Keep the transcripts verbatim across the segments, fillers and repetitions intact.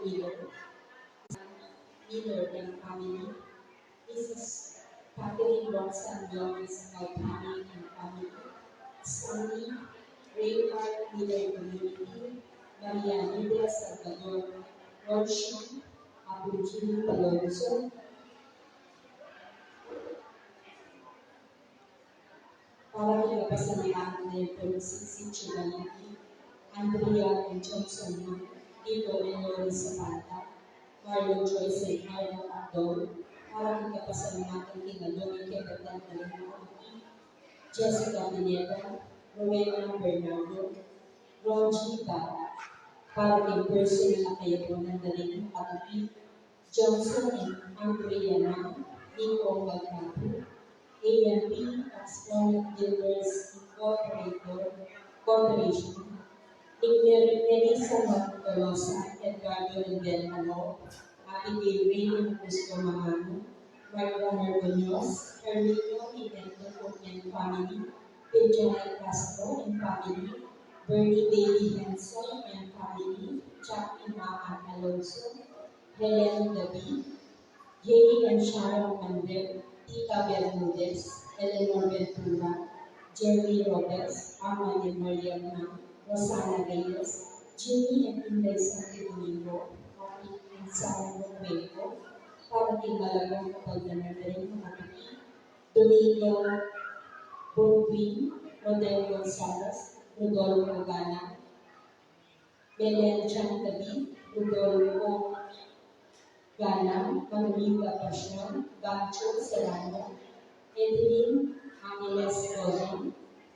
Miller, Miller and family, Missus Catherine Roxanne Gomez Gautami and family, Stanley Raymar Miller Community, Maria Lidia Salvador, Rorshon Abugil Alonso, para kay kapasalamatan da ring Sixi Chibaniki, Andrea and Johnson Young, Tito and Lori Zapata, Marlon Joyce and Myra Pacdol, para kay kapasalamatan kay Loni Kebatan Talima Abuti, Jessica Pineda, Rowena Bernardo, Ronji Bata, para kay personal a kayapunan da ring Abuti, Johnson and Andrea Young, Nico Valcapo, A M P Exponent Builders Incorporated Corporation, Melissa Tolosa, Edgardo Rivera Law, Abigail Reyna Augusto Mamano, Mark Ronald Munoz, Carlino Hidendo and family, Benjamin Castro and family, Bernie Baby Henson and family, Jackie Mahan Alonso, Helen David, Jay and Sharon Manuel, Tita Bermudez, Eleanor Ventura, Jerry Robes, Armand and Maria Guzman, Rosana Reyes, Jimmy and Inday Santo Domingo, Papi and Sarah Robeco, para kay Malagang Kapagdanan da ring Abuti, Domingo Bonquin, Rodel Gonzalez, Rodolfo Gana, Belen John David, Rodolfo Galang, Manolita Pasion, Bancho Serrano, Evelyn Angeles Gordon,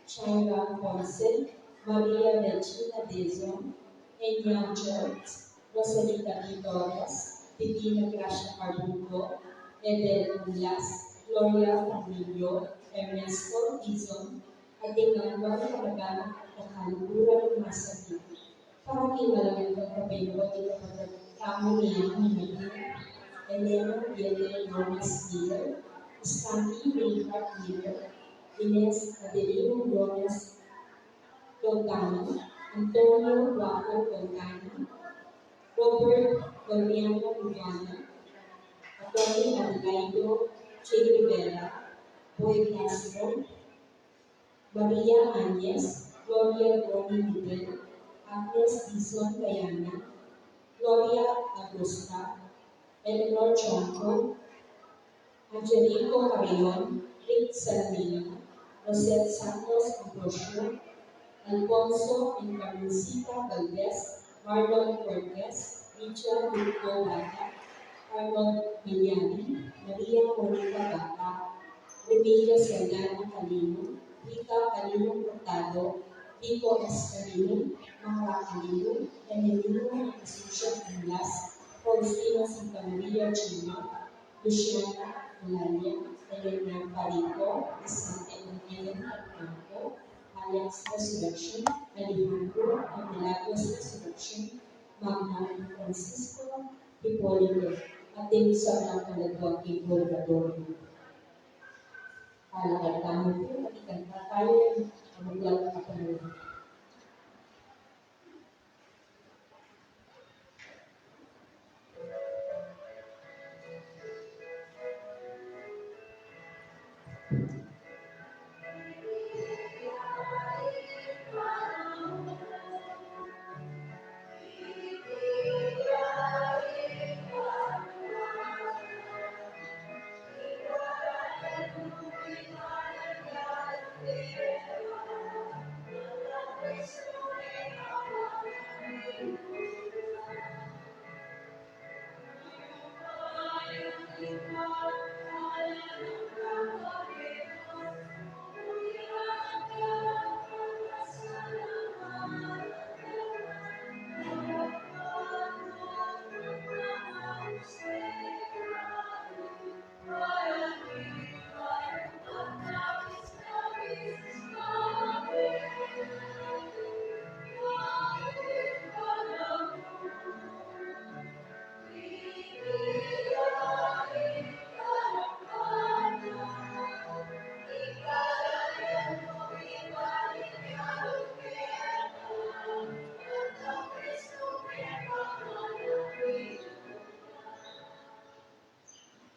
Shaira Ponce, Maria Regina Dizon, Enya George, Rosalita P. Torres, Divina Gracia Carbuco, Edel Mulas, Gloria Fernando, Ernesto Dizon, at ding anggang kamag-anak at kaluguran ng mga sakit. Para kay Malagang Pagpapinabot ing kapatad tamu niyang Maria Elena Villanueva Miller, Stanley Reinhardt Miller, Ines Adelino Gomez Gordana, Antonio Guapo Gordana, Robert Gordana Gordana, Attorney Adelaido J. Rivera, Boy Castro, Maria Agnes, Gloria Goni Miguel, Agnes Dizon Diana, Gloria Agusta, Eleanor Chonco, Angelico Carrion, Rick Salmina, Rosette Santos Ambrosio, Alfonso and Carmencita Valdez, Marlon Cortez, Richard Victor Bata, Arnold Mañani, Maria Monica Bata, Remedios Saldana Calino, Rita Calino Hurtado, Rico S. Calino, Mara Calino, Emelina Asuncion Inglas, Faustina Santa Maria Chima, Luciana Melania, Elena Parico, Vicente Elena Blanco, Alex Resurrection, Alejandro Milagros Resurrection, Magna Francisco, Hipolito, at ding sablang kaladwa king purgatorio. Palakad tamu pu, at ikanta tamu ing Mabuglat a Kapanaun.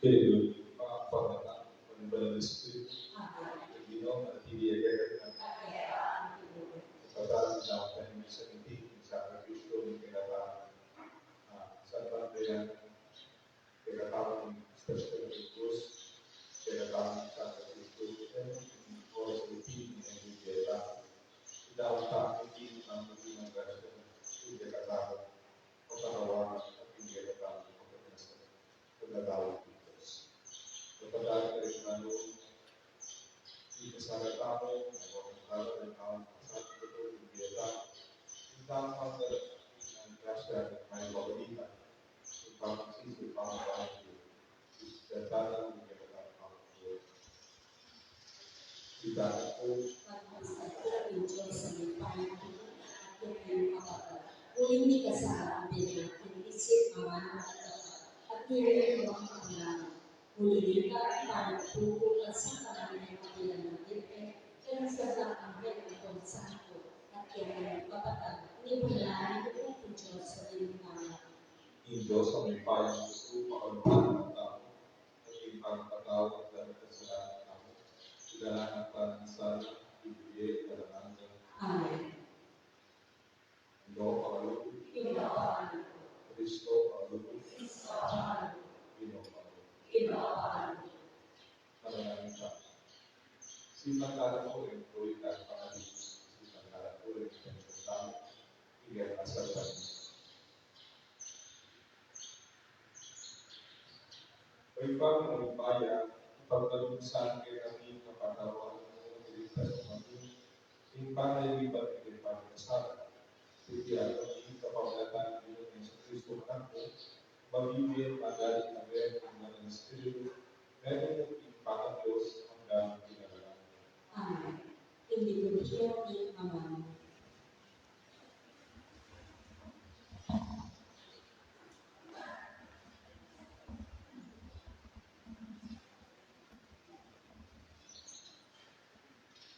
Pero, mga kapatid, ang Banal na Espiritu, ang Ginoong manatili kekayu. Kapatid, sa sakripisyo ning kekatamu, ah, sa pagkaya, kekatamu ning special request, kekatamu ning sakripisyo, and for the king and the Itaw ta, king, ang king ng grasya, king kekatamu, kapatawaran, at king kekatamu, kapatawaran. Pagkatawag ni Kristo. Kapatid, kailangan ikasarat tamu, kapatid, kailangan sa ito, hindi ata. Hindi tamu ang grasya, may pagalitan. Yung pamagsisi, pamagsisi. Sa tamu, hindi ata. Pagpasakit ng Diyos sa lupa, at yung kapatid. Ngunit di ka sa akin, isip, amanu, at kapatid. At ngunit di ka makakailangan. Ngunit di ka, parang pupo, at sa kanya ng kapilan ng Diyos, kaya sa lahat ng Diyos, at kaya ng kapatid, ni Pilar, ni Diyos sa lupa. Ing Dios a mayupaya, ing Kristo, pakalmanan tamu, at ing pagpatawad da ring kasalanan tamu, idala na pa ring sala, ibie da ring angga. Amen. Ginu, pakalub ku. Ginu, pakalub ku. Kristo, pakalub ku. Kristo, pakalub ku. Ginu, pakalub ku. Ginu, pakalub ku. Manalangin tamu. Sipagkalub ku ring tuwid at pakalub ku, sipagkalub ku ring pensyun tamu, ing kasalpan. O Ibpa a mayupaya, ipagkalub mu sa kekami ing kapatawaran mu, iligtas mu kami king pangaibibang ning paminsala. Iti kekami kapamilatan ning Ginu Jesucristo, Anak mu, mabibie, magari, a Banal a Espiritu, metung king Ibpa a Dios, anggang king alang angga. Amen. Ing liturgia ning Amamu.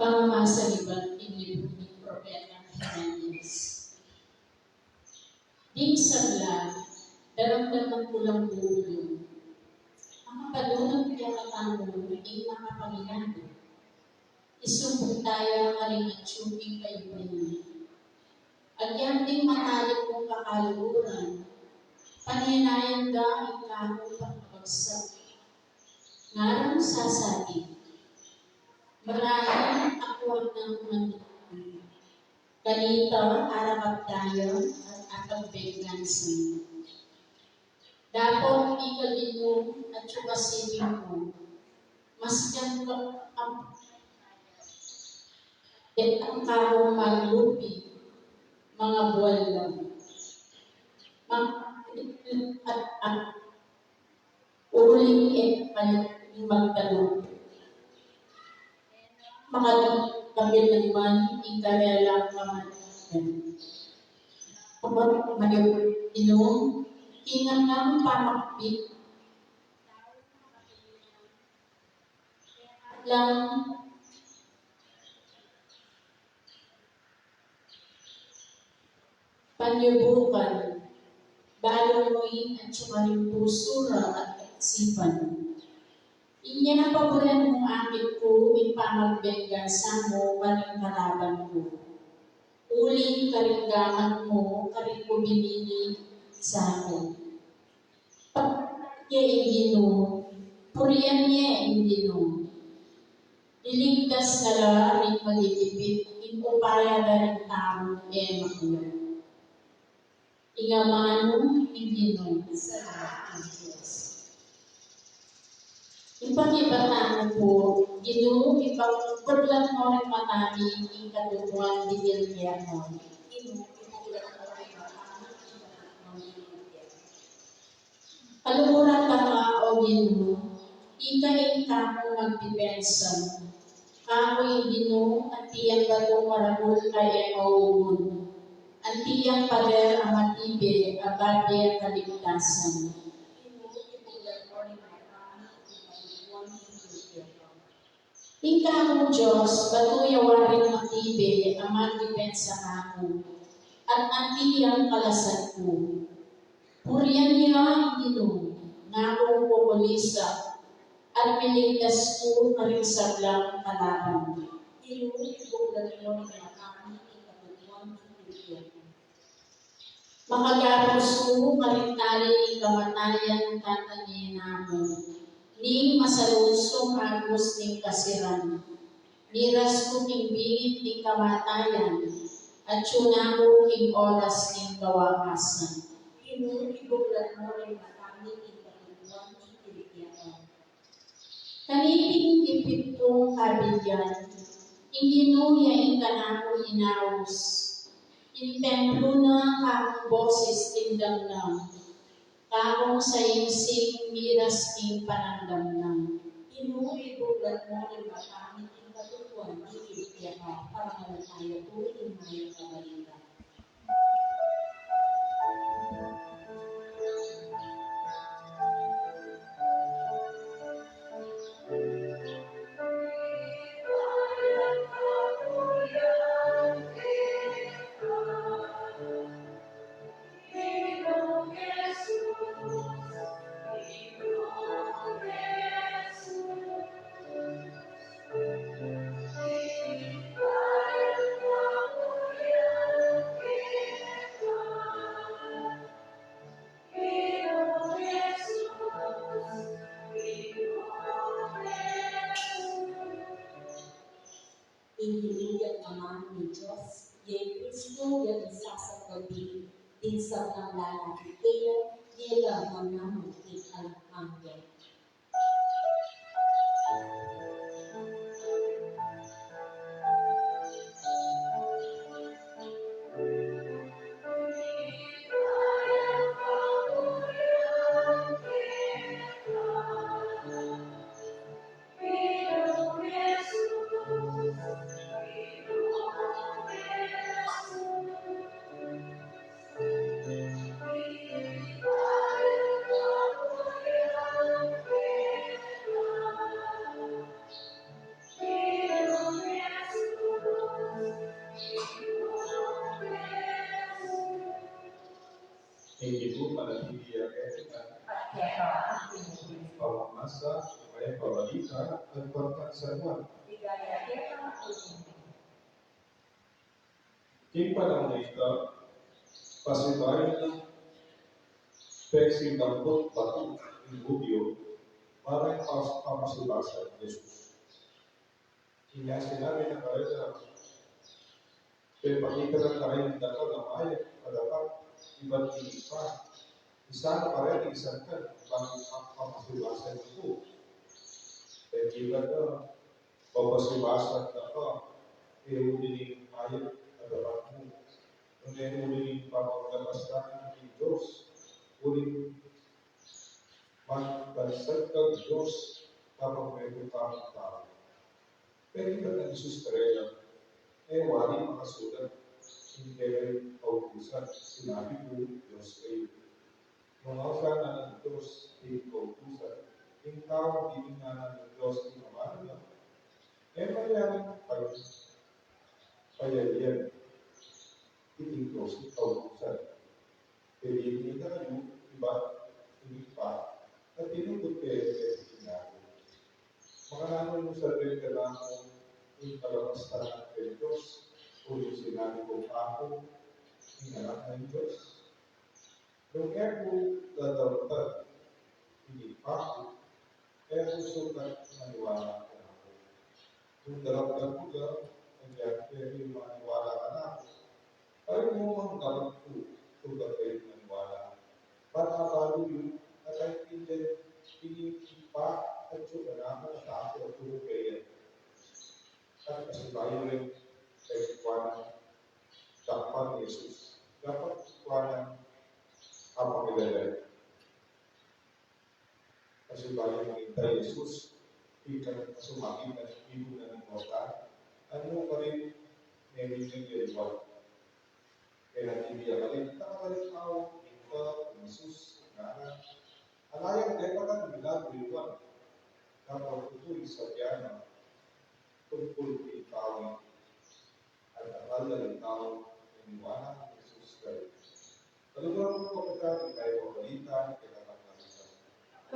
Pamamasa ibat king libru ning propetang Jeremias. Ding sabla, daramdaman ku lang bulung, makapadunung kekatamu ing makapangilandu. Isumbung taya karing atyu king kayupayan. Agyang ding matalik kung kakaluguran, panenayan da ing kaku pagkabagsak. Ngarang sasabi, marayan aku nang mandikan. Kanita, arakap taya at apagbengansa. Dapot ika, Ginu, atyu ka siping ku, maski ang, ang, ang karong maglupi, mga buwan lang. Mag-, at, at, uling e palit ing magtalup. Makatapil naman ing karelang pamalitan. Pagkat mayupaya, Ginu, king nganang pamakbit lang panyubukan, balu mu ing atyu karing pusu ra at isipan. Inya paburen mu akit ku ing pamagbengansa mu karing kalaban ku. Uling karing gamat mu, karin ku binili sa ku. Purian ye ing Ginu, purian ye ing Ginu. Liligtas na la ring malilipit, ing upaya da ring taung e makulang. Ing amanu ning Ginu. Salamat king Dios. Ipakibatan mu pu, Ginu, ipakibatan mu ring mata mi ing katutuan dikil keka mu. Ginu, ipakibatan mu ring mata mi ing katutuan dikil keka mu. Kaluguran ta ka, o Ginu, ika ing kaku magdipensa. Kaku ing Ginu, anti yang batung maragul a e maugun. Anti yang pader a matibe a babie kaligtasan. Ing kaku Dios, batu ya waring matibe a magdipensa kaku, at anti yang kalasad ku. Purian ya ing Ginu. Ngakung kukulisak, at miligtas ku karing sablang kalaban. Inu, ibuklat mu ring mata mi ing katutuan king impyernu. Makagapus ku karing tali ning kamatayan, tatangin na mu ning masalunsung agus ning kasiran. Miras ku king bingit ning kamatayan, atyu na ku king oras ning kawakasan. Inu, ibuklat mu ring mata mi ing katutuan king impyernu. Kaniting ipit kung kabilyan, ing Ginu ya ing kanaku inaus. Ing templu na, kakung boses ning dang na, kakung saingsing miras ning panandam na. Inu, ibuklat mu ring mata mi ing katutuan king impyernu. Pamanalangana tamu king mayap a balita. Ing Ginu yang Ama ning Dios, ya i Kristu yang isasagabing ding sablang lalapit kaya, ya la magnaman king alang angga. Ing Ginu manatili ya kekayu. At keka mu rin. Pamamasa ning Mayap a Balita nang San Juan. Ligaya keka, O Ginu. King panaun a ita, pasibayu na, peksinggamput batu ing Judio para ing pas-, pamasibasan nang Jesus. Inya sinabi na karela, pepakita na karing dakal a mayap a dapat ibat king Ibpa, isang pareting sangkan bang pamasibasan yu ku. Pepakita na, pamasibasan na ka, e uli ning mayap a dapat mu, nune uli ning pamagkapastan ning Dios, uli man bansag kang Dios, kapag metung ka mung tau. Pepakita na Jesus karela, e wari makasulat ing kekayung kautusan, sinabi kung Dios kayu. Nung ausan na ning Dios ing kautusan, ing taung dinan na ning Dios ing amanu na, e mayaring pay-, payarian iting Dios ing kautusan. Pwede ning tamu ibat ing Ibpa, at tinupud ke ing sinabi. Makananu ing sabian kanaku ing kalapastangan ning Dios, o ing sinabi kung aku ing Anak ning Dios? Nung e ku dadautan ing Ibpa ku, e ku sukat maniwala kanaku. Nung daramdam ku la, agyang e ku maniwala kanaku. Pari mu mang dapat ku, sukat kayu maniwala. Ban abalu yu, at aintindian yu ing Ibpa atyu kanaku at aku atyu keka. At pasibayu rin, kekwan dakpan Jesus. Dapat kekwan apakilala. Pasibayu mung inta Jesus, ika na sumagip na ning ibu na ning mortal, anu karin, mening ning yaliwan. Kaya na tiniyak karin, takabalik tau, inta, Jesus, ngana, ala yang depatan milagu yu, kapag tutu ing sabian na tungkul king tau ini. At dakal na ring tau naniwala kang Jesus Kristo. Kaluguran ku, kapatad, ing Mayap a Balita ning kekatang Kristo.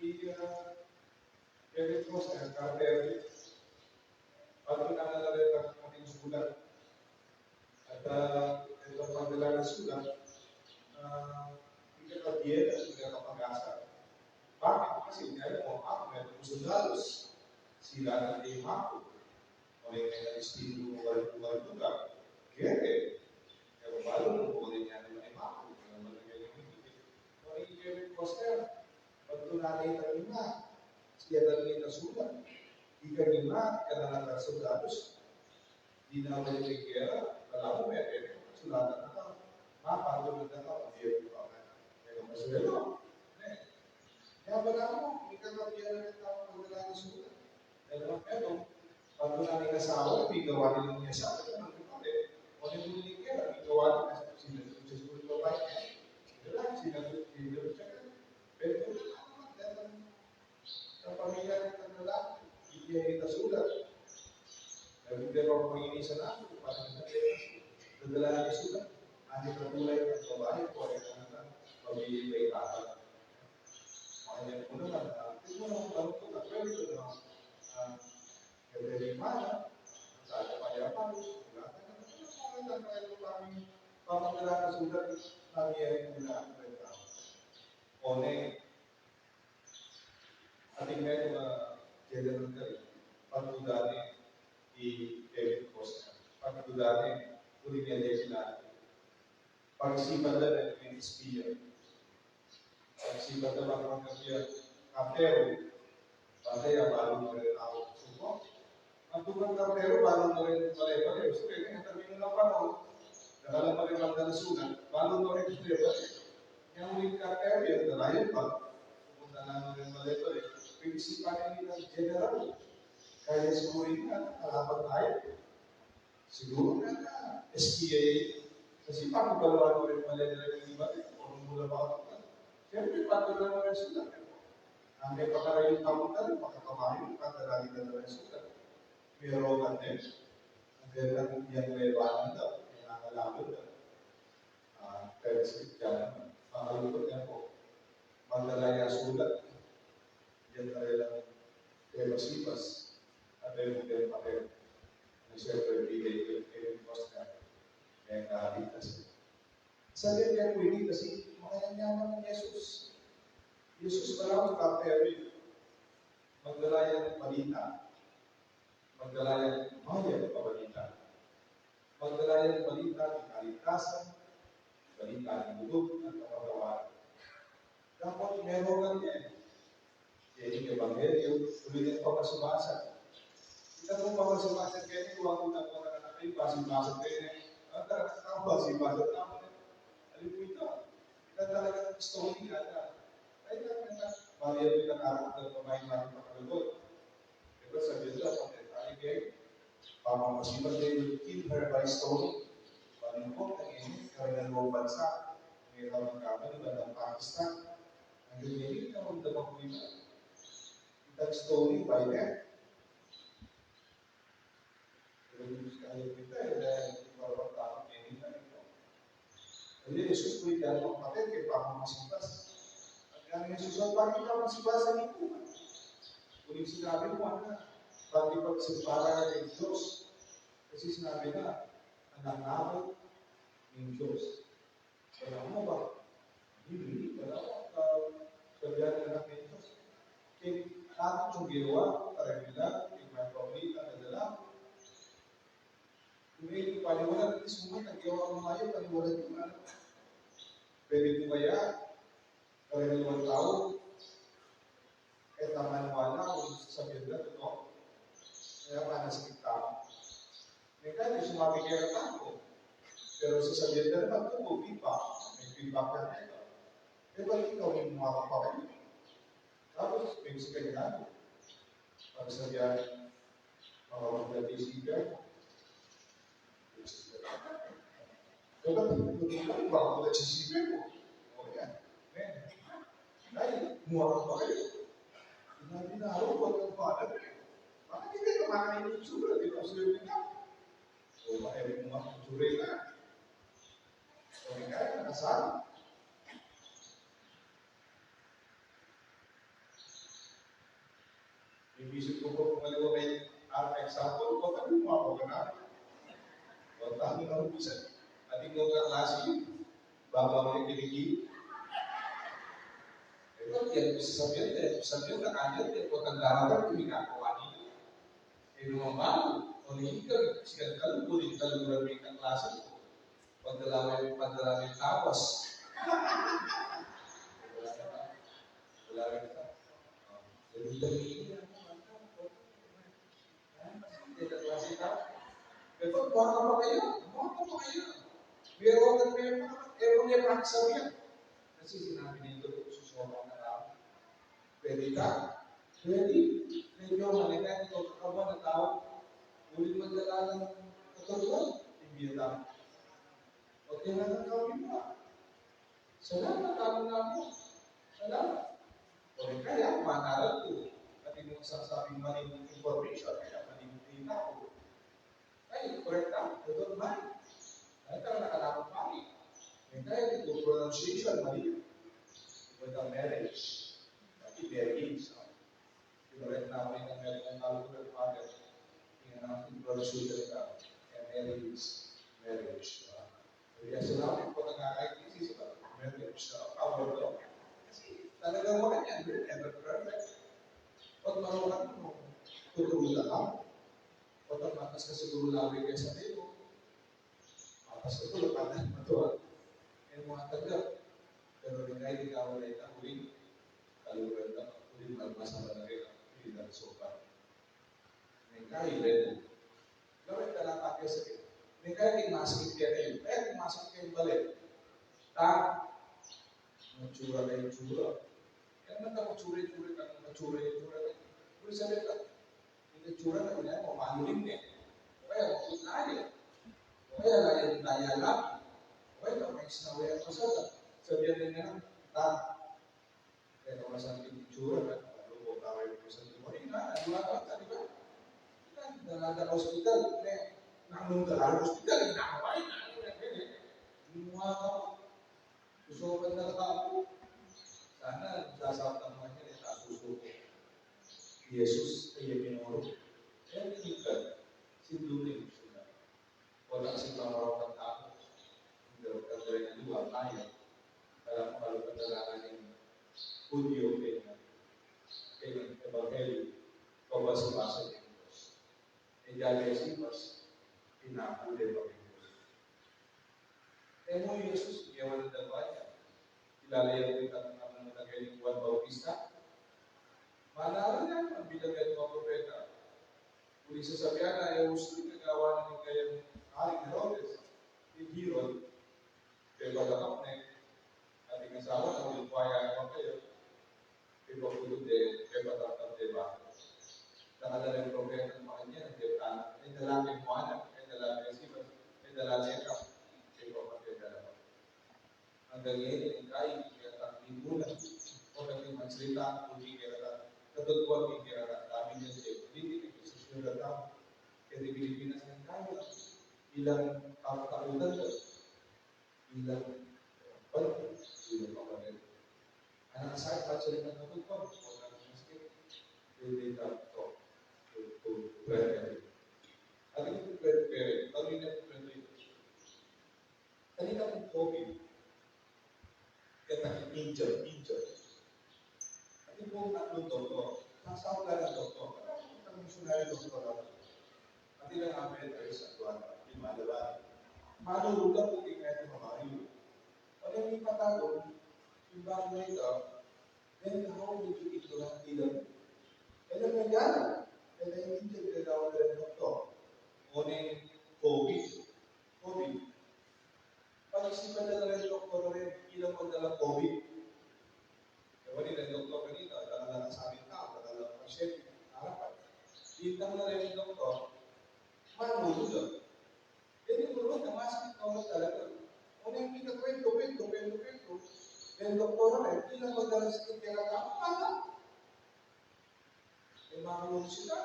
i, ah, David Foster, Carter, patunan na la reta ating sulat. At, ah, itang pagdala na sulat, ah, ikakabie na, ikakapag-asa. Bakit? Kasi nga, yung mga ako, may mga soldados, sila na yung mako. O yung mga espiritu mo, walang buhay, buhay, buhay. Kaya, eh, kaya balu mo, kung ano yung mga mako, kaya balu mo, kaya balu mo, kaya balu mo, Pagtunay na itang ima, siya na rin itang sulat. Ikang ima, kanana kang soldados. Di na may gera, wala mo may gera, sulatan na ka. Mapagtunay na ka, pag-iyan mo pa ka. Pero mas wala. Eh. Kaya wala mo, ikang kapiyan na ng tao, pag wala na sulat. Pero, pero, pag wala na yung asawa, may gawa na yung asawa, ano yung pare? O yung hindi kaya, may gawa na, kasi sinagot siya sa babae. Wala, sinagot, sinagot siya. Pero kung ano naman, dahil ang pamilya ng lalaki, hindi niya kita sulat. Nagpipirma ko yung isa na, parang hindi niya dadala ng sulat. Ang ipatulay ng babae ko ay ang anak, pamilya may tatag. Makanya ko naman, ah, tingnan mo naman, ano ko, na pwede ko na, ah, pwede yung mana, sa ating mayaman, wala ka naman, wala ka naman, wala ka naman, pamagdala ng sulat, sabi ay mula ang kwenta. One, ating medyo, ah, general ka rin, pagduda ni David Cosner, pagduda ni Uriel de Pilato, pag-isipan na rin yung espiya, pag-isipan na rin yung espiya, kapero, Patay ang balon da rin tau. Suko. Ang tukang kartero, balon da rin bale-bale. Gusto kayo, kaya kami na lang pa, no? Nakala pa rin ang kalusugan, balon da rin bale-bale. Yang uling kartero, yung dalayan pa. Pumunta na rin bale-bale. Pinisipan niya ng general. Kaya siguro yun nga, kalaban tayo. Siguro nga na S P A, kasi pag baluan mo rin pala nila yung iba, eh, kung mula ba ako, siyempre, pag baluan mo rin sila, ang may pakarayon pa mo tayo, makakabayo, pag nalagi na naman sila. Pero, ano, ang ganda yung lebanan daw, yung nakalaban daw. Ah, pero si Jan, makalungkot nga po. Magdala ya sulat. Yan na rin ang kaya masibas. At ay mong kaya papel. Ang siyempre, bigay ko yung kaya yung boss na. Kaya nakaligtas. Sabi niya po, hindi kasi makanyaman ng Jesus. Jesus pala ang kapatid. Magdala yan ng balita. Magdala yan ng mayap a balita. Magdala yan ng balita ng kaligtasan, balita ng lugod at kapatawaran. Dapat meron ka niyan. Yan yung ebanghelyo, tuloy ng pagkasubasa. Kita mo pagkasubasa, kaya yung wag mo na po na kayo, pasubasa kayo na, ang talagang tao, pasubasa tao. Ano po ito? Kita talagang story, ata. Ay, talagang, bali, ang pinakaroon ng pamahimahin makalugot. Diba, sabi nila, pag tayo gay, pamamasipan, they will kill her by stoning. Malungkot ang inyo, karamihan ng bansa, may kamagkaman, iba ng Pakistan. Ang ganyan, naramdaman ko ito. Itang stoning by death. Pero yung kaya kita, eh, dahil hindi pa naman takot kayo nila, ito. Jadi, Jesus po yung dahil magpatid kay pamamasipas. At kaya Jesus, ang pagkita masipas sa lipunan. Uling sinabi mo, ano, Pati pagsimbara king Dios, kasi sinabi na, anak namu ning Dios. Wala mo ba? Hindi, wala mo. Ah, sabihan na lang ning Dios. Kaya natin yung ginawa, karamihan, yung mga pamilya, nadala. Kung may paliwanag, mismo, naggawa ko nga yun, paliwanag yung ano. Pwede po kaya, karaniwang tao, e ta maniwala kung sasabihan na, totoo. Kaya nga, nasakit tao. May kaya, sumabing kaya tao. Pero sasabihan na naman, totoo, feedback. May feedback na ito. E, ba't ikaw yung mga kapatid? Tapos, may gusto ka ginagawa. Pag sabihan, mga kapatid, isipin, Dapat, dapat, baka ko nagsisipin mo. O, yan. Amen. Ay, kumuha ka pa kayo. Sinabi na ako, huwag kang panag. Bakit hindi ka makain yung tsura? Di ba, sulit ka? O, baka yung mga tsura na. O, kaya nakasal. Inisip ko pa kung ano kay, ah, example, baka gumawa ka na. O, tama na, ubusan. At ikaw ka klase, baba mo yung kinikili. Ito, yan, sasabihan, eh, sasabihan na kanya, eh, kung tanda ka, hindi ka kuha nito. E, lumambal, o, ningkal, sikan kalu, kuning kaluguran mi kaklase. Pagdala mi, pagdala mi tapas. Wala mi ta. Jadi, dali ini, ano, ano, ano, ano, klase ta. Ito, buha ka pa kaya? Buha ka pa kaya? Meron ka, meron ka, meron ka pa sabihan. Kasi sinabi nito, susuwa ka na lang. Pwede ka? Pwede. Medyo malikay ito, kakawan na tao. Ulit magdala ng katutuan, hindi na. Okay na ng kawin mo. Salamat, tama na mo. Salamat. O kaya, manaral ko. Pati mo sasabing maling information, kaya maling balita ko. Ay, correct ka? Ito naman. Ay, talaga na kailangan pari. May tayo dito, pronunciation, mali. With the marriage. Pati marriage, no? Correct na ako yung meron ng kalukulan, Father. Tingnan natin, pronunciation ka. Kaya marriage, marriage, no? Kaya salamat po na nga kahit hindi sa marriage, no? Power, no? Kasi talagang wala yan, we're never perfect. Pag marunong mo, tutulungan ka. Pagka matas ka siguro lagi kaysa sa'yo, matas ka tulo, kada matuwa. E mo matanggap. Pero rin kahit ikaw na ita, huling kaluran na, huling malmasa na rin ang huling sopa. Neng kayu rin. Gawin ka lang pake sa kaya. Neng kayu, di masakit kaya kayu. Kaya di masakit kaya balik. Ta, matsura na yung tsura. Kaya naman ta matsura yung tsura, ka matsura yung tsura. Kaya sabi ka, yung tsura na yun, eh, mapanuling eh. Kaya, kung tayo. Kaya, kaya, kaya lang. Kaya, may sinabi ako sa, sabihan din nga, ta, kaya kung masamit yung tsura, na, ano po, tawag yung sa tsura, na, ano nga, di ba? Kita, nalada ka hospital, eh, nang nung ka hospital, eh, nakaway, na, ano, na, eh, gumawa ka pa. Gusto ko ba talaga ako? Sana, sasabtan mo niya, eh, tasusuko. Jesus, ay, yung minuro. Kaya, hindi ka, si Duning, sila. Wala kasi pamarokan ako. Pero pagdala ng luwa, kaya. Kaya kung ano pagdala ng Hudyo, kaya, kaya, ebanghelyo, pabasa-basa ng Diyos. E dyan, e sipas, pinakule pa rin. E mo Jesus, iyawan ng dagwanya. Kilala yung pagkakataon ng Juan Bautista. Manaran niya, ang bilang ng mga propeta. Uli sa sabihan na, e usto yung kagawa ng kayang Haring Herodes, ni Herod, kaya pagkakap na, at yung asawa na, ulit buhaya naman kayo. Ipakulog de, ipatatap de ba? Nakala rin propeta ng mga niya, nagkita na, ay dalagin mo anak, ay dalagin si, ay dalagin ka, ipapatay ka naman. Hanggang ngayon, yung kain, kaya taklibulan, o naging magsalita, hindi kaya ka, katutwa, hindi kaya ka, dami niya siya, hindi, hindi, hindi, hindi, hindi, hindi, Pilipinas ng kaya, ilang kapatakutan ko, ilang kapatid, ilang kapatid. Anak sa kapatid, ilang kapatid ko, ilang kapatid ko, ilang kapatid ko, Malulu la ku keng kaya na babayu. Ora ing patago, ing babayu na ita, then how did you eat the rat? Ela kaya, ela ing intindian da ring doktor. Oneng COVID. COVID. Pag-isipan da ring doktor, ing ilang magdalang COVID. Kaya wari ring doktor kanita, dala-dala sa amin tau, dala-dala pasyente, harapan. Bintang na ring doktor, malulu la. Jadi, buru na masakit na ulit talaga. Nung kita kwento, kwento, kwento, kwento, then doktor na rin, hindi na magdala sa kaya ka, ano? Eh, mga musika.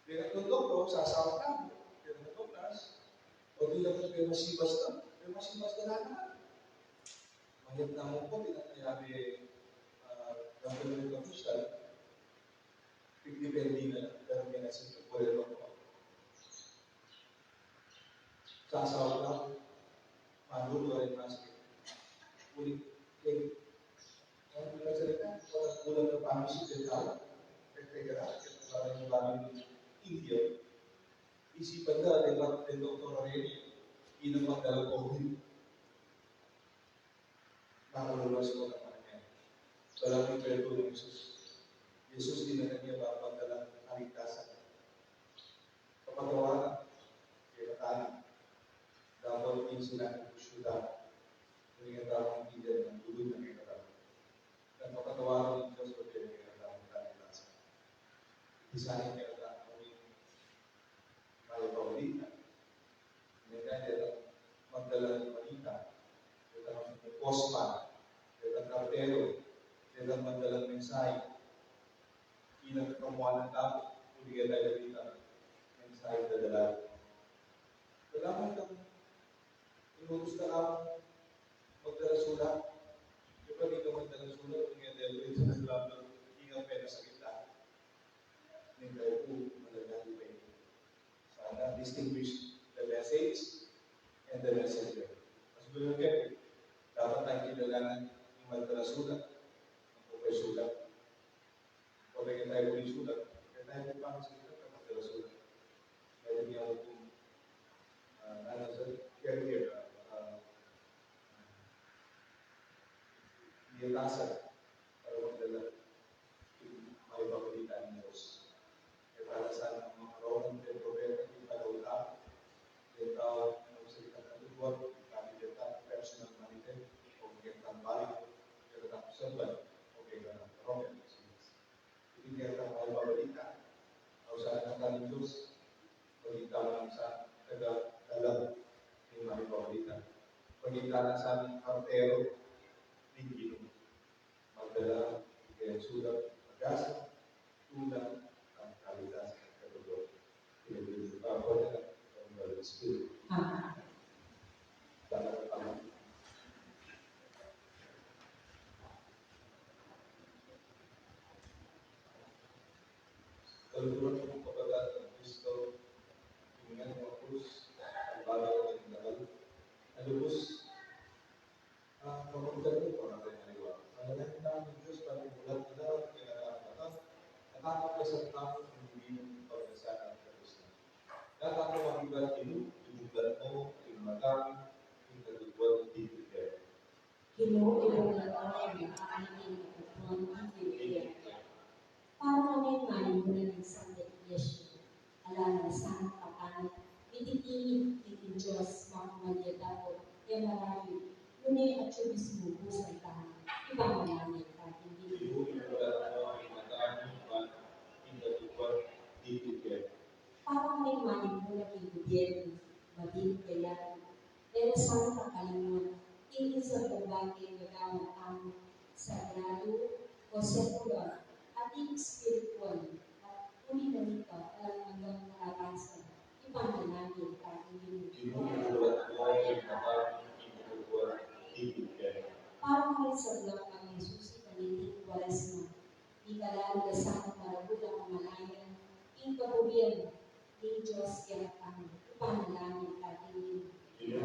Kaya nung doktor, sasawat na, kaya nung doktor, o di lang kayo masibas na, kayo masibas na naman. Mahirap na mo po, di na kaya may, ah, gagawin ng kapusan. Depende na lang, pero may nasa problema po. Sasaw ka, manulu rin masakit. Ulit, eh, ang mga salita, walang kulang na pamisip ng tao. Pagkagara, kaya parang yung bagay ng India. Isipan na, di ba, ng doktor Rene, hindi na magdala COVID. Makaluluwas ko na kanya. Walang kwento ni Jesus. Jesus, dinala niya para magdala ng kaligtasan. Kapatawaran, kaya tayo. Dapat yung sinabi ko siya. Kaya tayo ang pilihan ng tuloy na kaya tayo. Nagpapatawaran ng Diyos, pag kaya tayo ng kaligtasan. Isa rin kaya tayo, Mayap a Balita. Ini kaya deta magdala ning balita, deta postman, deta kartero, deta magdala mensahe. Ila kakamuan ng tao, kung di kaya tayo balita, mensahe dadala. Kailangan kang inutos na lang magdala sulat. Di ba, di ka magdala sulat, kung kaya tayo balita, di ka pwede sa kita. Ini tayo po, malaga po kayo. Sana distinguish the message and the messenger. Mas gulo kayo, dapat tayo kilalanan yung magdala sulat, ang professional. Kung tayo tayo po yung sulat, kaya tayo po pang sulat, ang magdala sulat. Kaya niya po, ah, ano, sir, kaya niya, ah, ah, niya tasa, para magdala. Mayap a Balita ning Dios. Kaya para sa mga karoon ng propeta, ipalaw na, kaya tau na magsalita ng totoo, kami kaya tau personal manifest, o kaya tau balik, kaya tau serban, o kaya tau propeta. Iti kaya tau Mayap a Balita, o sa anak ng Diyos, balita lang sa taga dalam ng Mayap a Balita. Balita na sa ating kartero, ng Ginoo. Magdala, iti sulat, pag-asa, tulang, at kaligtasan, katutuan. Pinagdulog pa ako na, ang Holy Spirit. Amen. Dapat pa. Kaluguran ko, kapatad ng Kristo, ing mga krus, ang bagay ng dagal, ang lubos, Ah, kapatid ko, pangatay na liwa. Panalangin tamu king Dios, pati mulat na dapat kaya tamu mata, at ang kasan tamu, ang hindi ng pagkasala ng Kristo. Dapat ko makibat inu, ibubat mo, ing mata, ing katutuan, ing bibigay. Ginu, ibubat mo, ing mata, ing katutuan, ing bibigay. Para kami malimbulan ning Santa Iglesia, ala na sana kapan, iti tinig ning Dios, makumalya dapot, e marayu, nune atyu mismu busan tamu, ipanalangin ta king Ginu. Para kami malimbulan king gubyernu, mabit kaya, e na sana kalimwan, ing minsan kung bakit gagawan tamu, sagradu, o sekular, at espiritual, at uli na nito, alang anggang kalakasan, ipanalangin ta king Ginu. Para kami sa bulan kang Jesus, king kaniting Kwaresma, ikalalu da sana maragul a kamalayan, ing kaburian ning Dios kekatamu, ipanalangin ta king Ginu.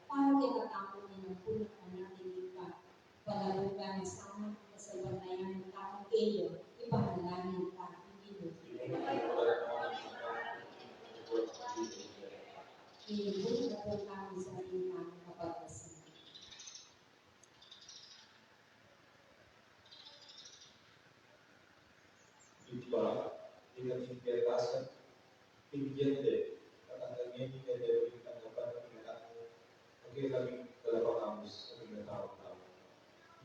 Para kekatamu ning ampon ning Ibpa, palabukan na sana ing kasalpantayanan tamu kaya, ipanalangin ta king Ginu. Ibu, dapat kami sa ating kapagkasama. Ibpa, ing ating pietasan, binye de, at ang kanyang ikadebing tanggapan ng anak mo, maging kaming talapakamus sa pinatawag namin.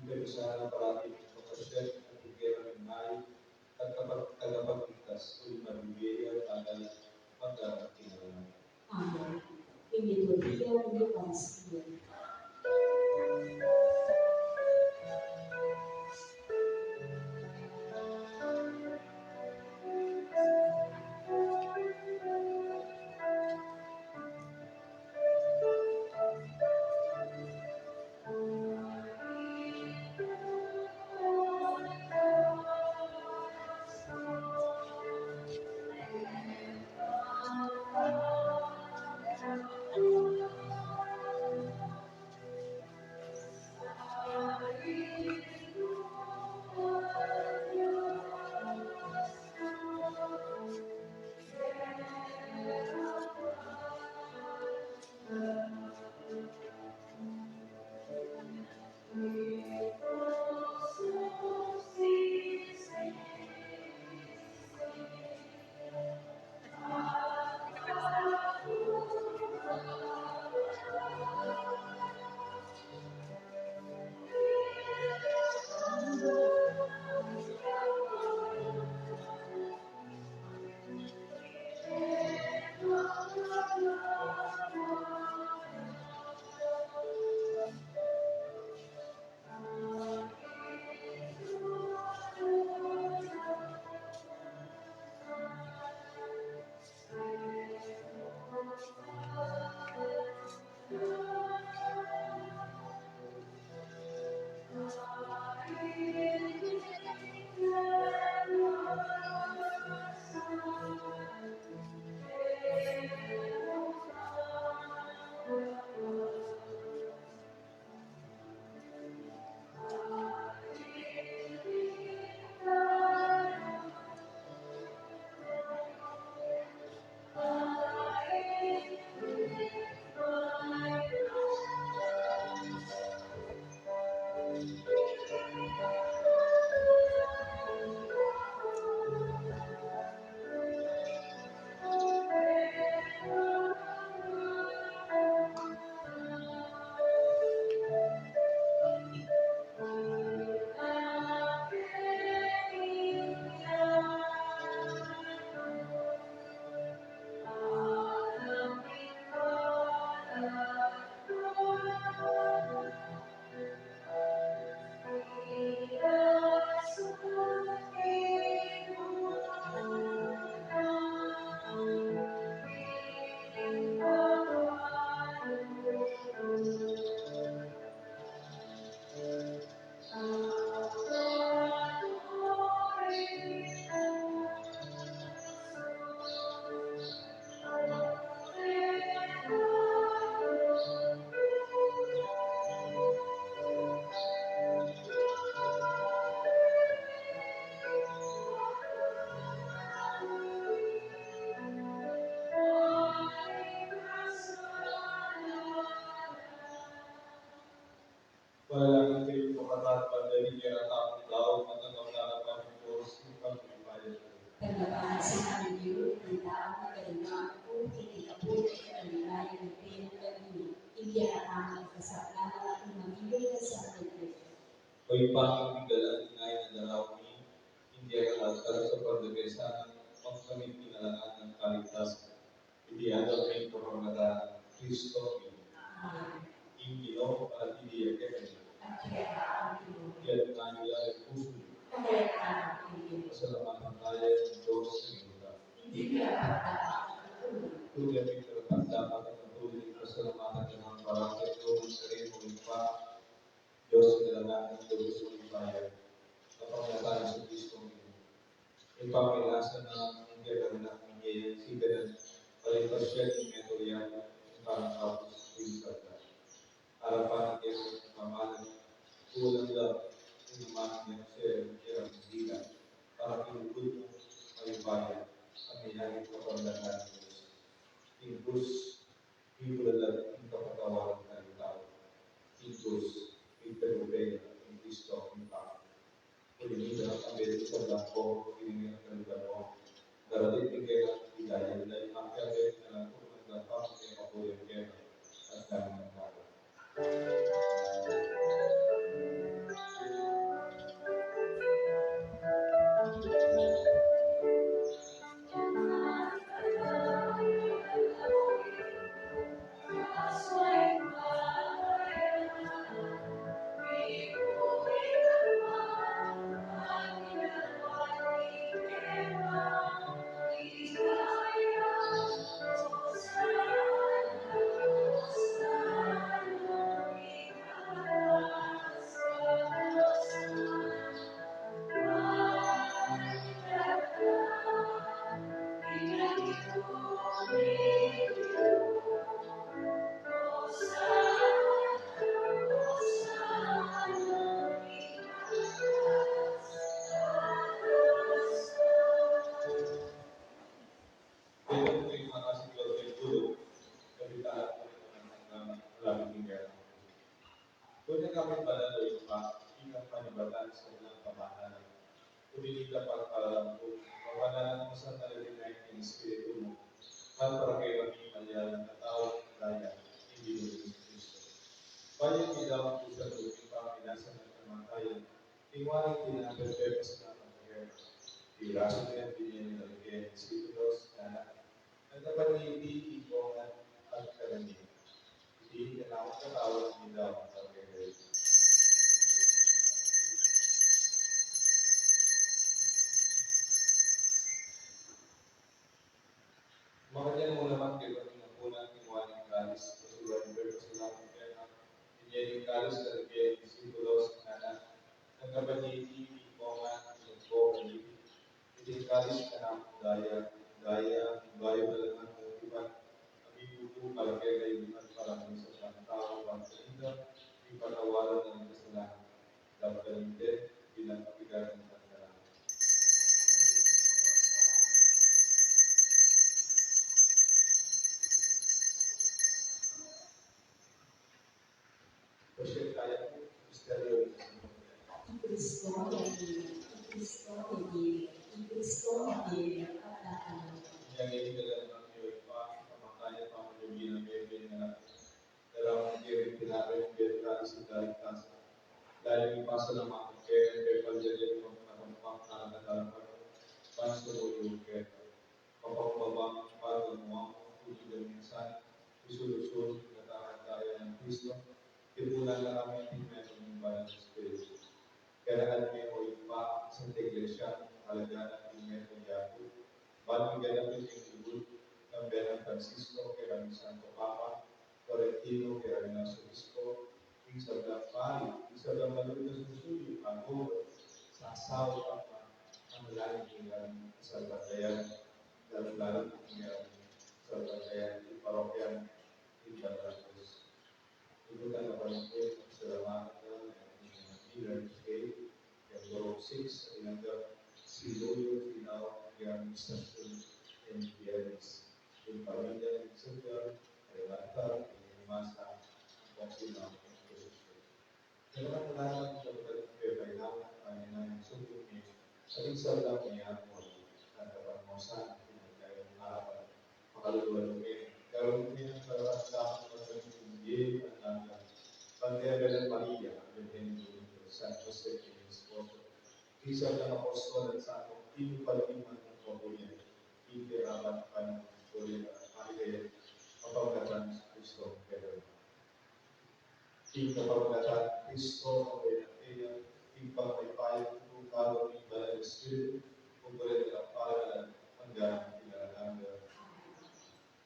Ibigay mo sana parati ang kapasyan at bigyan kami ng mai at kapag tagapagligtas, uling mabibigay ang tagal magdarating na lang. Amen. Ing liturgia ng Eukaristia. Panalangin kayu, kapatad, para maging kekatamu ing daun at ing kapayapaan ning Dios Ibpang mapayapa. Pagpapaasin kami niyu, ing daun at ing kapayapaan ning Dios Ibpang mapayapa. Ing kekatamu ing kasalanan at ing mamimigay sa atin. O Ibpa, ing galan ning ain a daraun mi, ing kekang altar sa pagdake sana, magkamit king alang angga nang kaligtasan. Iti aduan mi king kapamilatan nang Kristo, ing Ginu mi. Ing Ginu manatili ya kekayu. Iyatas yu la ring pusu yu. Pasalamatan taya ing Dios a Ginu. Tutu ya ing karapat-dapat a patuloy king pasalamatan, king parati at karin, o Ibpa, Dios ning alang angga, Dios ning bayat, kapamilatan nang Jesucristo, Ginu. Ing pamagkasala nang ing kekang anak a miyayapin, sipatan, palit pasian ning metung ya, ing parang kapus, ing sagda. Arapan ning kekang pamalan, kulang la, ing amanung ya, sa kekang dila, para king lugud mu, mayupaya, a miyayapin kapamilatan nang Dios. Ing krus, Ida ang pamilya sa bangko, ining ang kalibaro. Darating kaya, ida yan, dahil ang kaya, kaya na lang kung nagdapa, kaya kapurian kaya, at kaya nagdapa. Ito po yung mga kasiguro ng tulog, kapitala po ng mga maraming. Kunya kami banal o Ibpa, ikang panibatan sa unang pamanalig. Kundi ita pagpalalam ku, pamanalan mu sa talaga na yung Espiritu mu, at para kay kami maliyalang katawang daya, hindi mo Kristo. Payag ida ang pusang luping panginasan at kamatayan, ing walang tinapel pepas na pagkakita. Piraso niya, binigyan niya ng disipulos, na Nagkapaniti ing kongan at karamihan. Iti ing kanaun katawan ning Ginu. Makanyan mu naman kaya king ampunan ing kalis, pasulan, pasalamat keka, inyang kalis karing disipulos, ngana, Nagkapaniti ing kongan, ing kongan, iti ing kalis ning daya, daya, ing bayu a laman ning tipan, a mibubu para kekayu at para karing sablang tau, ban kanita, ing patawaran ning kasalanan. Daptan ing bilang kapigaran ning kasalanan. Pasian tayu pu, misteryu ning kasampurnayan. I Kristo, i Kristo, i Kristo, at dapat. Inyang ini dalan kami, O Ibpa, kamatayan, pamanyubli nang mebie ning Anak mu. Darame kami ring tinape, ing kalis ning kaligtasan. Lalu ing pasalamatan kami, ing pepalyaling pamatampang kanan ning Ibpa, ban sumuyu keka. Mapakumbaba, pagkamuan mu, ulidan minsan, isulsol, katawan daya nang Kristo, tipunan na kami king metung ning Banal a Espiritu. Ganakan mu, O Ibpa, ing Santa Iglesia, alaganan king metung yaku, ban king ganap ning lugud, nang Bena Francisco, kekami Santo Papa, Florentino, kekami Arzobispo, ing sablang pari, ing sablang malugud a susuyu, ago, sasawa, papa, ang langit ning salpantayan, lalu-lalu ing salpantayan ning parokya ning Banal a Cruz. Ing tutang kapanampe, salamatan da ing Leader Day, ing Group six, ing Siluyo, Tinau, ing Administrasyon, ing P L S, ing pamilya, ing Senior, ing Director, ing Masa, ing Konsehal, ing Oposisyon. Kailangan natin sa pagkakailangan, Panginoon, ing sugo mi, at ing sablang miyakuri, at kapag mo sa akin, ing kayang harapan, makaluluwa mi, gawin mi ang karapat-dapat na pagkakamit, ang dapat. Pagkaya Belen Maria, Birhen Domingos, San Jose, ing esposo, ing sablang apostol, at Santo Pio, pagdiman ng pamilya, ing karapat-dapat ng pamilya, at pagkaya, mapagkatan sa Kristo, Pedro. Ing kapamilatan Kristo, ang kaya, ing pagpaypayang tutukaran ning Banal a Espiritu, ugurin na para anggang angga.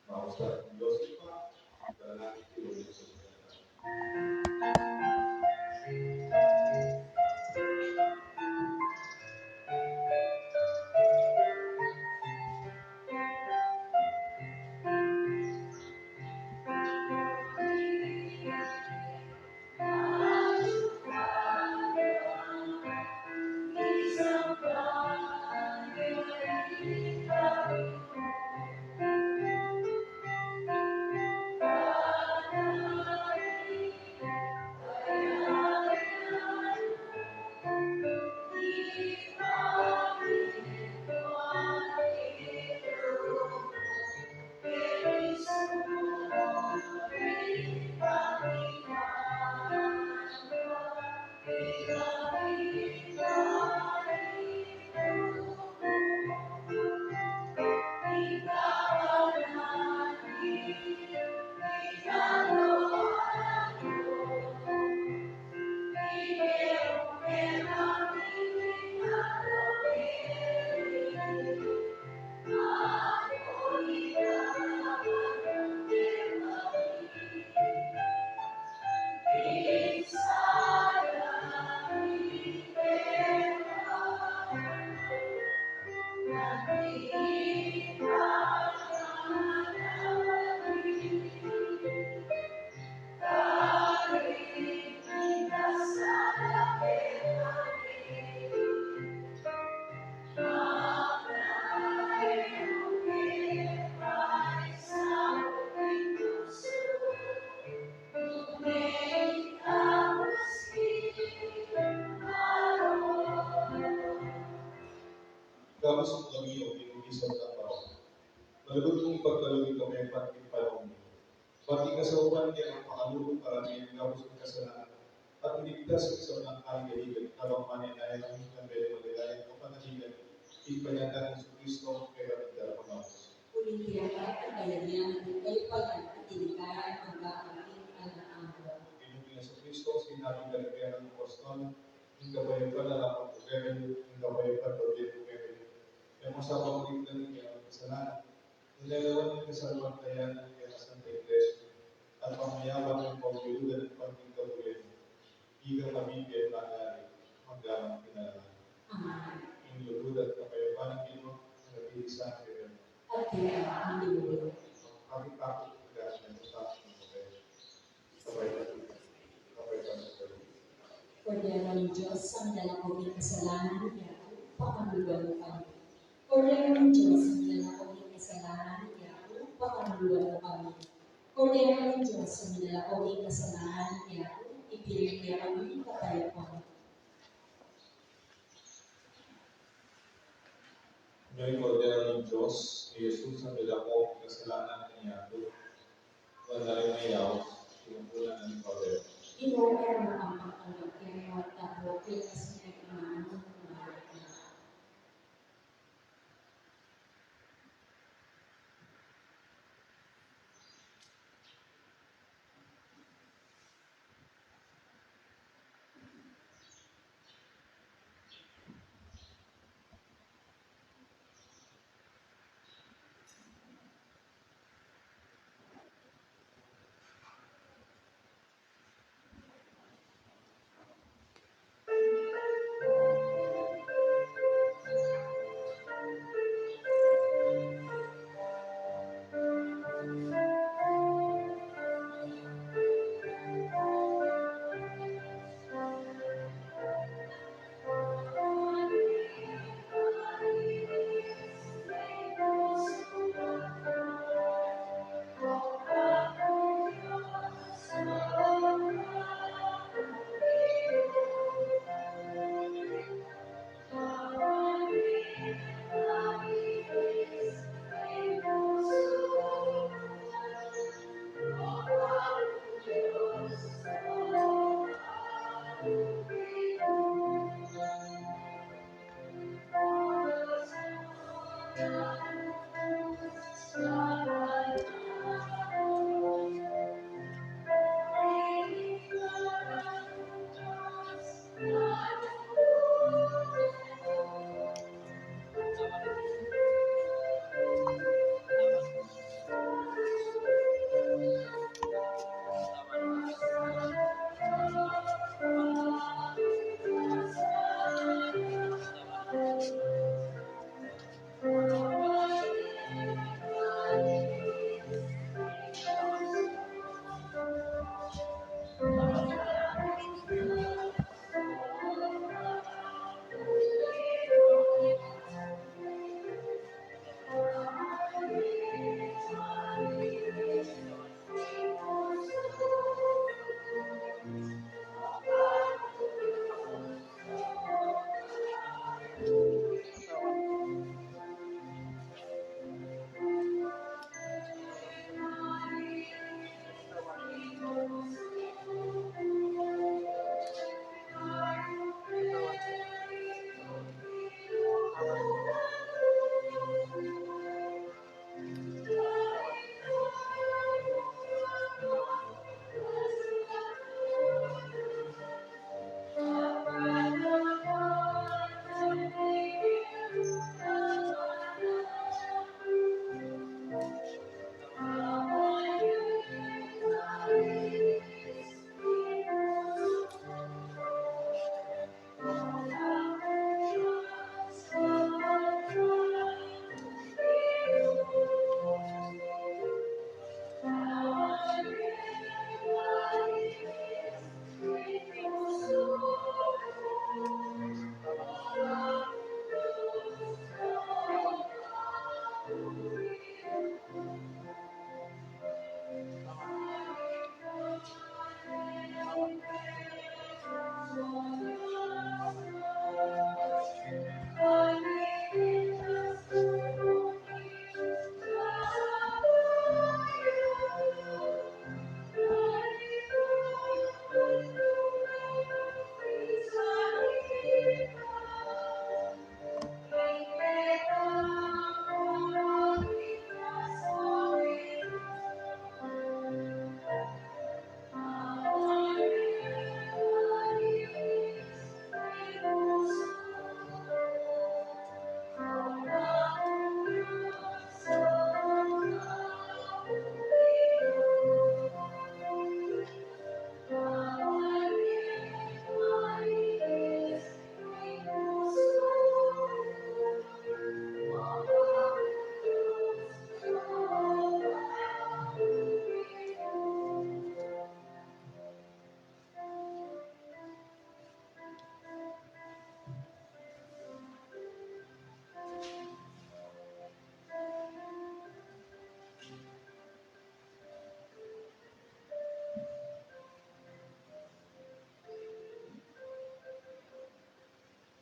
Mausap ing Dios Ibpa, ing Anak, ing Espiritu Santo. Gabus mu kami o pinugisan ng paraon. Malugud mung ipagkalub ing kapayapaan king palaung mi. Ban king kasaupan ning pakalulu, paramian gabus ning kasalanan, at iligtas king sablang kaligaligan, kabang manenaya kami king maligayan a panaligan, king panyatang nang Jesucristo, ing kekami Talapangabus. Uling kaya ka, ang kayarian, ang kayarian, at ing kaya, ang kekami, alang angga. Ing Ginu Jesucristo, sinabi kanilang apostol, ing kapayapan a lapat ku kekayu, ing kapayapan ku bibie ku kekayu. E mu sa pamaligtan ing kekami kasalanan, nune lawan ing kasalpantayanan ning Santa Iglesia, at pamayapan ning pamilatan ning pagtingkabul mu, ika mabibie at mangyari, magdaman king alang angga. Amen. Ing lugud at kapayapan ning Ginu, manatili sa kekayu. At kaya ang lugud. Pakipakit ing Ginu sa atin. Kordero ning Dios, a milalako king kasalanan ning yatu, pakaluluan mu kami. Kordero ning Dios, a milalako king kasalanan ning yatu, pakaluluan mu kami. Kordero ning Dios, a milalako king kasalanan ning yatu, ipilit mu kekami ing kapayapan. Ing Kordero ning Dios, i Jesus, a milalako king kasalanan ning yatu. Wala rin mayaus, sinukulan na ning Kordero. Ginu, e mu kami pagtanggap king lagyu mu, at dapot ing kasigatan mu, manalangin kami.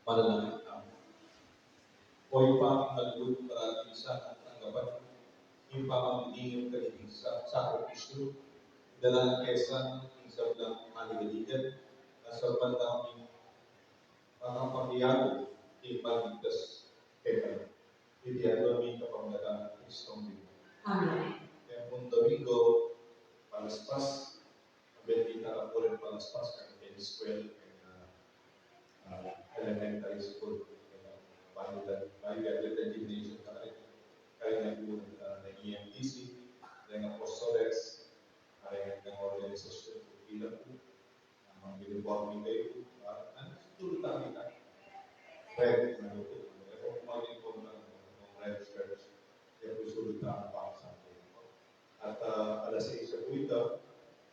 Manalangin tamu. O Ibpa ming malugud, parati mi sana tanggapan ing pamamilingin kaniting sa-, sakripisyu, dala na kesa ing sablang kaligaligan, at sa bandang ing makapakiabe king pagligtas kekami. Iti aduan mi kapamilatan nang Kristong Ginu. Amen. Kaya pung Domingo, palaspas, Bendita na pu ring palaspas keng eskwela, keng, ah, ah, elementary school, keng, ah, Valle del, Valle del Gymnasium na rin. Kaya na pu, ah, na E M T C, keng Apostoles, keng, keng organisasyon, kila pu, ah, mga uniforme kayu pu, ah, ano, siguro tayo na. Red, ano pu, ano pu, mga uniforme ng Red Church, kaya pu siguro tayo pa sa atin. At, ah, alas sais na pu ita,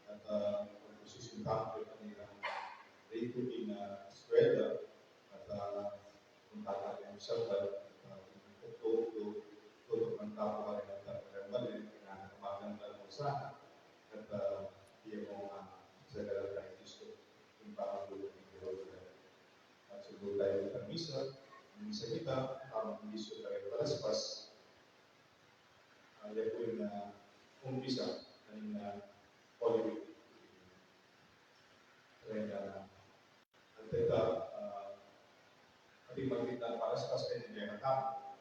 at, ah, magsusisimulan na pu kanita rito king, ah, eskwela, at, ah, punta tayo sa Sabbath, at, ah, tutukan tayo pa rin at, ah, rin pa rin, kinakamagan tayo sa, at, ah, iya mo nga sa galang kay Kristo, yung pamagulang ni Jehovah. At sumunod tayo sa misa, misa kita, tamang misa tayo palaspas, Ah, iya pu ing, ah, umpisa ning, ah, Holy Week. Kaya, ah, at ita, ah, ating magtinda palaspas kaya ning kaya tamu.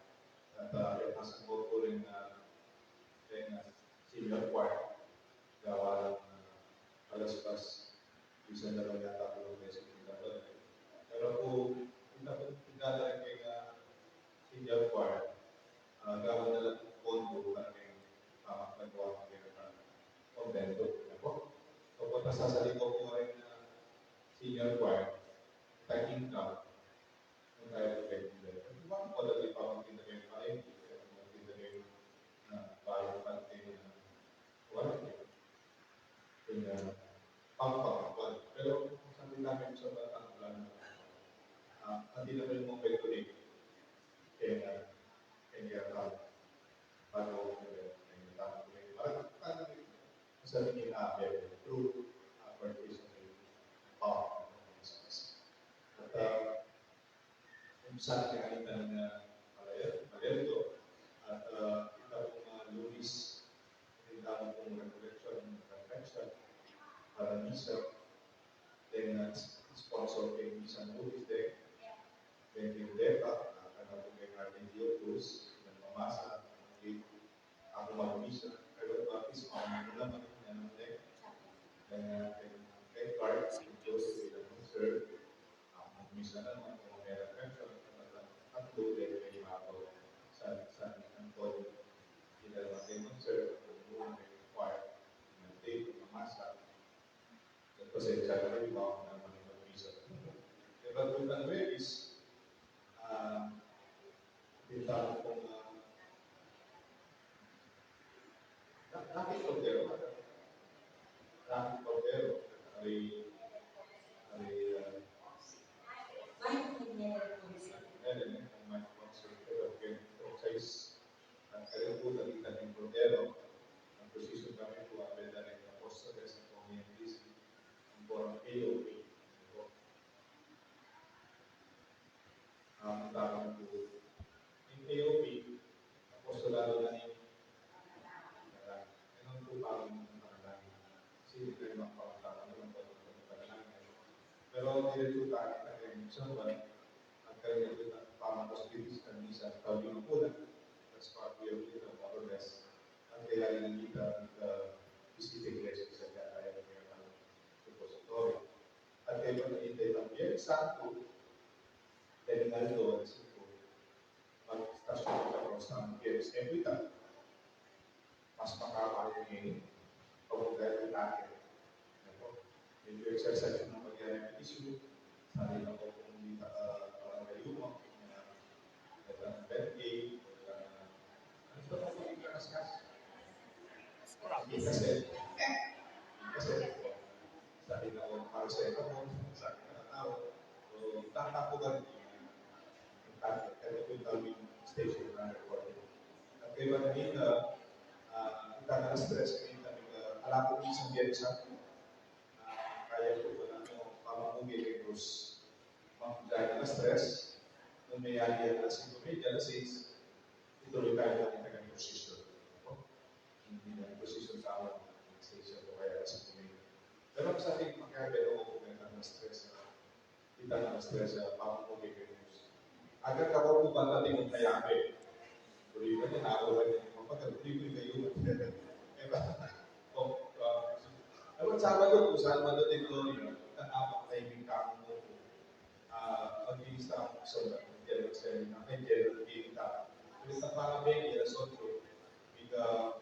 At, ah, iya pasang ko pu rin, ah, ring, ah, senior choir. Gawa ng, ah, palaspas. Minsan na lang yata ako ng beses ng dapat. Pero kung, kung dapat, kung dadaling kay, ah, senior choir, ah, gawa na lang ng pondo para kay pamagpagawa ng kaya ng kombento. Ano po? So, kung masasaling ko po rin na senior choir, taking ka, kung tayo po kayo, kung tayo po kayo, kung tayo po kayo, kung tayo po kayo, ah, bayan pa rin, ah, wala. Kaya, pampang, pero sa atin namin sa batang plan, ah, hindi na kayo mong pwede ulit. Kaya, kaya, ah, bago, kaya, kaya, parang, parang, sa atin yung, ah, through, ah, participation, ah, at, ah, Kung saan kaya ita nga malayo, malayo to. At, ah, ita pung, ah, Lunis, ita pung recollection, reflection, para misa, then, ah, sponsor kay misa Lunis din, then yung DEPA, ah, ita pung kay Martin Dio Cruz, yung mamasa, yung Aku magmisa, kaya baptismo, ang mga naman, yan ang leg. Kaya, kaya, kaya Clark, si Joseph, sila mag-serve. Aku magmisa naman, kung meron kayo, sa tatlo, kaya kayo ako, sa, sa San Antonio. Sila mag-serve, kung muna kayo choir, mag-take, mamasa. Pasensya na rin, baka naman yung mag-visa. Diba, kung ano eh, is, ah, pinta mo kung, ah, da-, dati Cordero, ah, dati Cordero, ari, ari, ah, Mike Miguel, eh, kung Mike Ponce, pero kaya, kaya, At kayo po, nakita ng Cordero, ang posisyon kami po, ang benda ng Apostoles, ang Komunidad, ang Borang A O P. Ang tawag po, yung A O P, Apostolado na ni, ano po, parang panalangin. Kasi hindi kayo makapagtawag ng panalangin. Pero diretso tayo sa kanyang siyang at kanyang pamangkos bilis ng misa, tabi ng kulang, mas pakuya ulit ang Barones, ang kailangan ng kita, uh, bisita iglesia sa kaya kaya kaya ng supositorio. At kaya pag naintay ng Biyernes Santo, dahil nga ito, ang singko, mag-stasyon ka sa Biyernes Santo, mas makakaya niya yun. Pag magkaya ng target. Ano? Medyo exercise ng pagkaya ng issue. Sabi na po kung hindi pa, ah, parang kayo mo, kung, ah, wala ng birthday, wala ng, ano sa mga pagkakaskas? Kasi, kasi, sabi na po, para sa ito po, sabi na tao, so, tatapugan niya. Kaya po yung station na recording. At kay Manila, ah, kita na stress, kita na, ah, ala po minsan biya sa, ah, kaya po po na, ano, pamamugi kay Bruce. Dahil alas tres, nung meyari alas singko medya, alas sais, ituloy tayo ng kanyang prosesyon. Hindi na prosesyon tawag, alas sais o kaya alas singko medya. Pero sa ating pagkakaiba ko kung alas tres na, kita na alas tres na, paano mo gagawin? Agad ako kung ba't ating ang kayabe? Tuloy ka niya, ako ka niya, kapag tuloy ko yung kayo. Diba? O, uh, ewan, Sabado po, Sabado de Gloria, tatapang tayo yung kamo mo. Ah, magbibista ang Sabado, General Assembly, na may General Meeting tayo. Pero sa para may, alas otso, with, uh,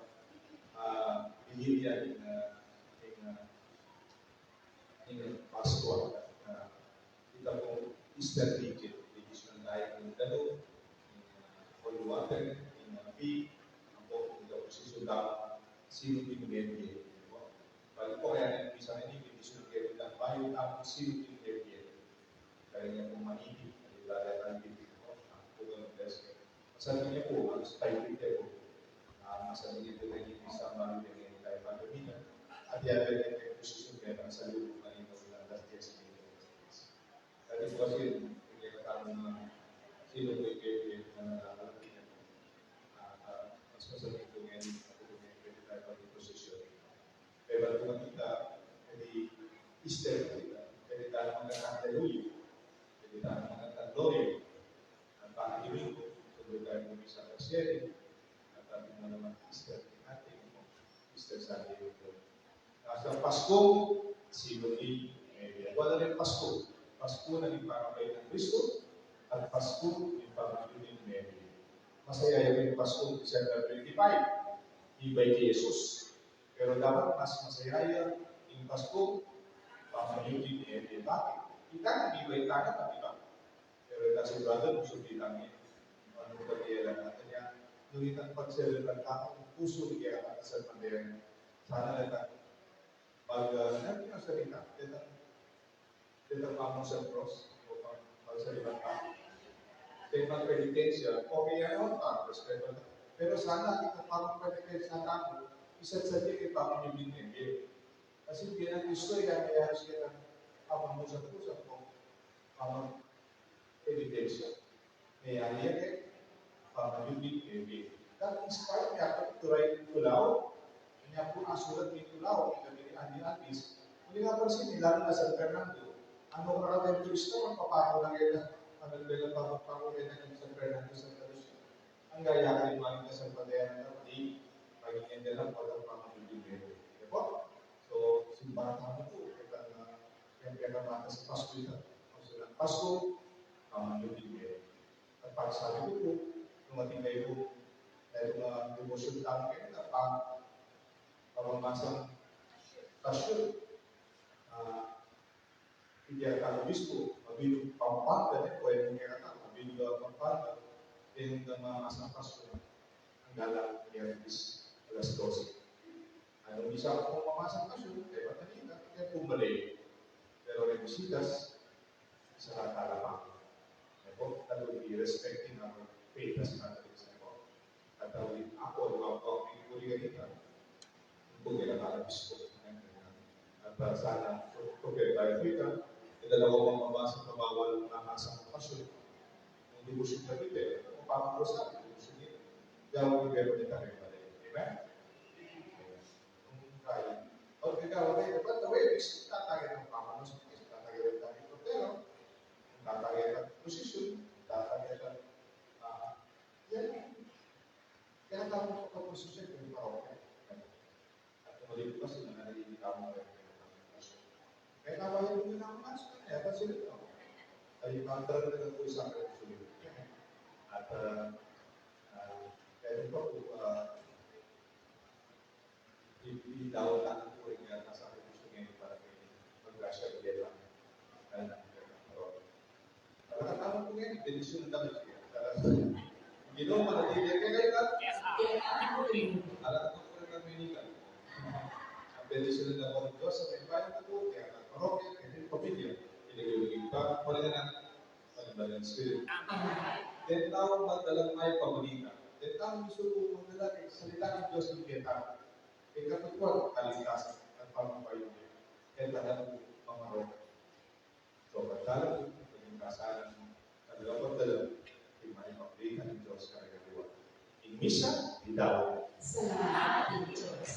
uh, Vigilia in, uh, in, uh, in Pascua, uh, kita po Easter Vigil, Division tayo ng Dalo, in, uh, Holy Water, in, uh, P, ang po, kita po si Sudam, sino din media. Bali po kaya ng bisa ini, Division ng Dalo, bayo tapos sino din media. Kaya niya po maniti, ang ibadah ng Biblia po, ang po ng blessing. Masabi niya po, halos five fifty po. Ah, masabi niya po, kaya niya po sa mga bibigyan tayo pag-uminan. At yan ay yung posisyon kaya ang saludo kanina po ng alas diyes. Dati po kasi, hindi ka tama na sino po yung kaya na nalakalapit niya po. Ah, ah, mas masabi po ngayon, ako po ngayon, pwede tayo pag-posisyon. Pero kung makita, pwede Easter, pwede tayo magkakanda Luyo, pwede tayo magkakanda Gloria, at pati Domingo, pwede tayo mag-isa sa Siyete, at pati mo naman Easter, ating Easter Sunday, nasa Pasko, sino ni Mary? Wala rin Pasko. Pasko na yung pamamagitan ng Kristo, at Pasko yung pamamagitan ni Mary. Masaya yung Pasko, December twenty-five, ibay kay Jesus. Pero dapat mas masaya yung Pasko, pamamagitan ni Mary. Bakit? Kita na, ibay tayo, di ba? Pero ita si brother, gusto bilang niya. Ano ba kaya lang natin yan? Nung itang pagsalita ka, kung puso niya ang kasal pa rin, sana lang tayo. Pag, ah, natin ang salita, itang, itang pamang sa cross, o pag, pag sa ibang tao. Itang pagpenitensya, okay yan, oh, pag respeto. Pero sana, itang pamang penitensya na tao, isa't sa di kay pamang yung binigay. Kasi hindi na gusto yan, kaya siya pamang sa cross, ako, pamang penitensya. Meyari ya ke pamanyubling mebie. Dan inspire niya ku turay ning tulaw. Niya ku asulat ning tulaw, ing gabi ni Andy Alvis. Uli nga pa rin sila na San Fernando. Ano ka na kayo turista, magpapako na kayo na, ano kayo na, papapako kayo na yung San Fernando, Santa Lucia. Ang gaya ka rin mga sa pagdayan na kapatid, pag-ingat lang po ang pamanyubling mebie. Diba? So, simbahan tamu pu, kita na yang pinakamata sa Pasko ita. Pasko ng Pasko, pamanyubling mebie. At pagsabi ku pu, dumating kayo pu, dahil mga debosyon tamu kayo, na pang, pamamasang pasyon, ah, hindi ang obispo, Mabini, Pampanga, eh, pwede kaya ka, Mabini, Pampanga, then, ah, mamamasang pasyon, ang galang, Miyerkules, alas dose. Ano, bisa ko pong mamasang pasyon, kaya ba't nalita, kaya pumali. Pero may bisitas, isa ka talapang. Ito, that would be respecting our faith as Catholics. Ito, at uh, ako, ako, ako, pinipuli ka dito. Kung kailangan ka, gusto. At uh, sana, kung kaya tayo kita, yung dalawa pang mabasa, mabawal na nasa pasyon. Kung di mo siya kapite, kung paano ko sa akin, kung siya nila. Gawin ko pero kita rin pala. Amen? Nung kaya. O, ikaw, okay, dapat na, wait, tatagay ng pamanos, tatagay ng pamanos, pero, tatagay ng posisyon, tatagay ng, ah, yan. Kaya tama ko posisyon, yung parokya. At kung mali ko kasi, nananahimik ako ngayon, kaya tama yung posisyon. Kaya tama yung posisyon, kaya tama yung posisyon. Ay, yung contract na lang po sa akin, posisyon. At, ah, ah, kaya rin po, ah, Ipindaw na ang puring niya, nasa gusto niya yung para kay Magrasya Villera. Kaya na, talaga tama po ngayon, bendisyon ng damit niya. Talaga, Ginoo, manatili kayo, ha? Yes, sir. Alam ko po rin ang Dominica. Ang bendisyon ng Diyos sa may bayan na po, kaya ang parokya, kaya yung pamilya, pinag-ibig pa, pwede na Pagbalang Spirit. Amen. Deng taung magdalang mayap a balita. Deng taung gusto pung magdala king salita ning Dios king kekatamu. King katutuan, kaligtasan, at pamamakayu. Kaya taga pung mamarok. So, pagdala po, maging Sana talaga pagdala, di man ipakita ng Diyos karagaliwa. Ing misa, di daw. Salamat, Diyos.